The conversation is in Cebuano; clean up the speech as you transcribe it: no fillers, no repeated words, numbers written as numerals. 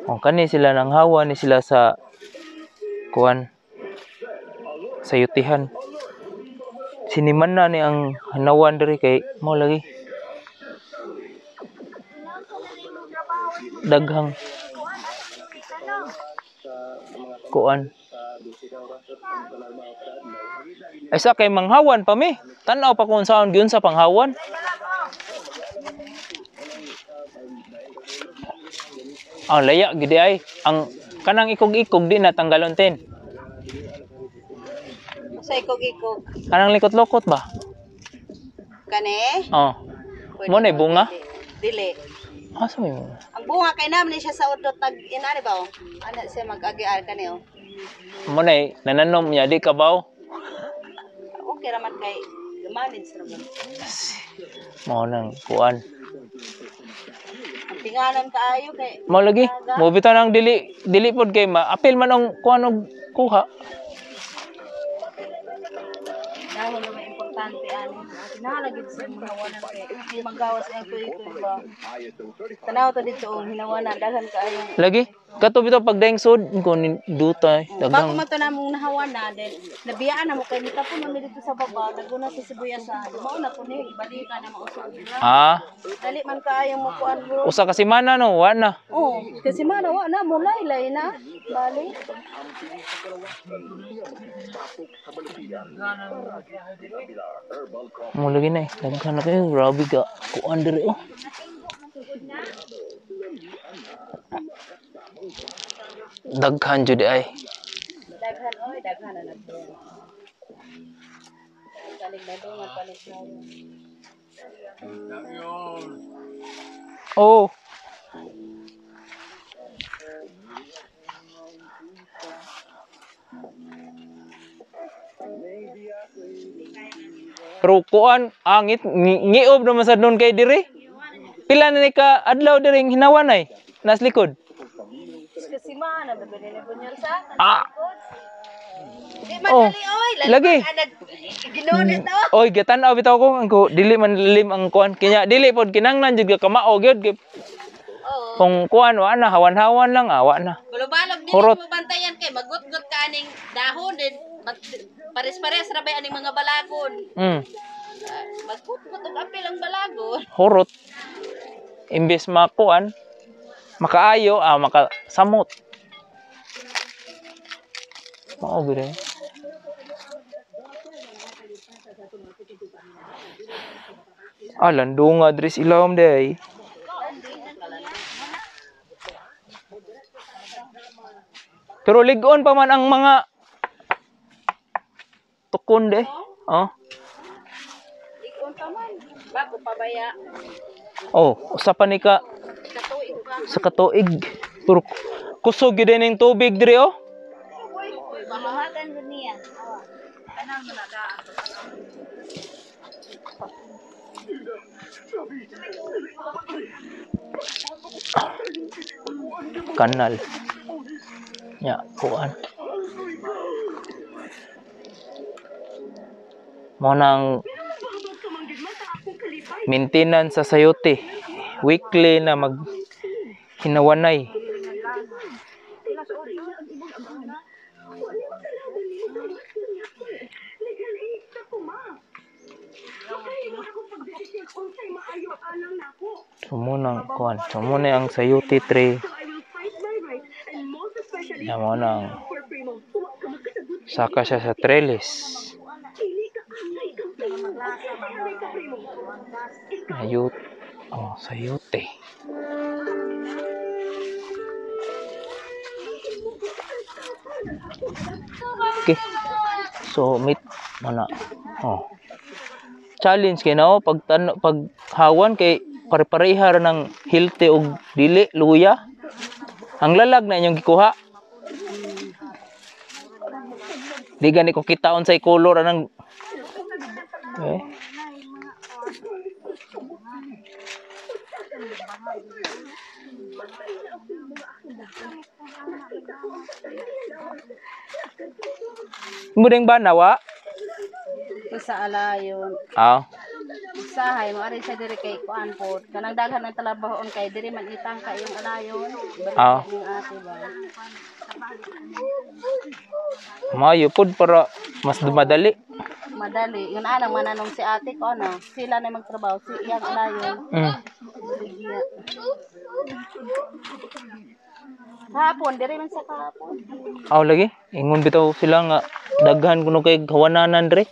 Oh, kani sila nang hawa ni sila sa kuan sa yutihan. Siniman na ni ang hanawan diri kay mo lagi. Daghang kuan. Ay sa kay manghawan pa mi. Tan-aw pa kung saan gyud sa panghawan. Ang laya gid ay ang kanang ikog-ikog di na tanggalon tin. Sa ikog-ikog. Kanang likot-lokot ba? Kani? Oh. Mo na bunga? Dili. Asa may bunga? Ang bunga kay naman ni siya sa udot nag inani ba oh. Ana siya mag-agiar kani oh. Mo na nananom niya di ka baw. Okay raman kay manage ra man. Mo nang kuan. Ang tinganan kaayo kay Mo lagi. Mo bitaw nang dili dili pod kay maapil man ang kuan og kuha. Dahon na may importante ani. Kinahanglan sa hinawanan kay magawas ang tuig ba. Tanaw ta dito ang hinawanan daghan kaayo. Lagi kato bitaw pag daengsod ko ni dutay Bago daghang man to namong nahawanan then nabiyaan na mo kay mitapon na mi dito sa baba naguna sa sibuyas mao na to ni balikan na mausog. Ah, Dali man kaayo mo kuan bro. usa ka semana no, wa na. Oh, kasi man wa na mo laylay na. Bali. Mo lagi na eh. Daghan na kayo, grabe ka. Kuan diri oh. Daghan jud ay. Daghan oy, daghan na nagbuo. Kalig na dungan palit na. Oh. Pero kuan angit ngiob naman sa nun kay diri. Pila na ni ka adlaw diri hinawan ay nas likod. Kasi man na ba ni bunyar sa? Ah. Di man Oh, dali oy, lagi. Ginulit na oh. Oy, gatan-aw bitaw ko ang ko dili man lilim ang kuan kanya dili pod kinanglan jud ka kamao gyud kay Oo. kung kuan wa na hawan-hawan lang awa na. Balo-balog dili Hurot. mo bantayan kay magutgot ka aning dahon din. Pares-pares ra bay aning mga balagon. Magutgot og apil ang balagon. Hurot. Imbes makuan makaayo makasamot. Mao gyud eh. Ah, landunga diri sa ilawom day. Pero lig-on pa man ang mga tukon de. Oh. Lig-on pa man. Bago pa baya. Oh, usa pa ni ka Katuig pa. sa katuig. Pero kusog gyud ning tubig diri oh. Mahahagan gud niya. Kanang mo na daan. Kanal. Ya, kuan. Mo nang maintenance sa sayote. Weekly na mag hinawanay. So mo nang kuan. So mo na ang sayote tree. Ya mo nang saka siya sa trellis. Ayut. Oh, sayote. Okay. So meet mo na. Oh. Challenge kay na oh, pag pag hawan kay pare-pareha ra ng healthy og dili luya. Ang lalag na inyong gikuha. Di gani ko kitaon sa color anang eh. Mo ding ba nawa? Sa alayon. Ah. Usahay mo ari sa diri kay kuan po. Kanang daghan ng talabahoon kay diri man itangka yung alayon. Balik yung ate ba. Maayo pod para mas dumadali. Madali. Yun anang mananong si ate ko ano. Sila na magtrabaho si iyang alayon. Sige. Hapon, diri man sa kahapon. Aw lagi, ingon bitaw sila nga daghan kuno kay hawananan dre.